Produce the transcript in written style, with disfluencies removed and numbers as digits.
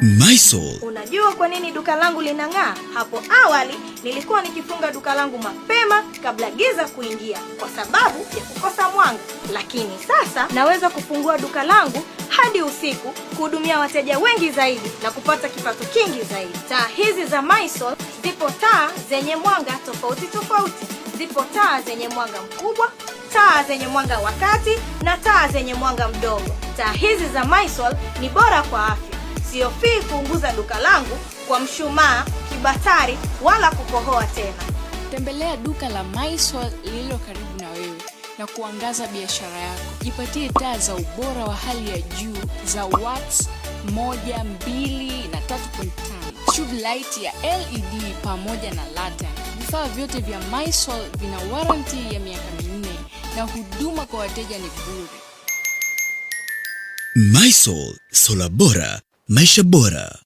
Mysol. Unajua kwa nini duka langu linang'aa? Hapo awali nilikuwa nikifunga duka langu mapema kabla giza kuingia kwa sababu ya kukosa mwanga, lakini sasa naweza kufungua duka langu hadi usiku kuhudumia wateja wengi zaidi na kupata kipato kingi zaidi. Taa hizi za Mysol, zipo taa zenye mwanga tofauti tofauti. Zipo taa zenye mwanga mkubwa, taa zenye mwanga wa kati na taa zenye mwanga mdogo. Taa hizi za Mysol ni bora kwa afya. Sihofii kuunguza duka langu kwa mshumaa, kibatari wala kukohoa tena. Tembelea duka la Mysol lililo karibu na wewe na kuangaza biashara yako. Jipatie taa za ubora wa hali ya juu za watts 1, 2 na 3.5, tube light ya LED pamoja na lantern. Vifaa vyote vya Mysol vina warranty ya miaka 4 na huduma kwa wateja ni bure. Mysol, sola bora, maisha bora.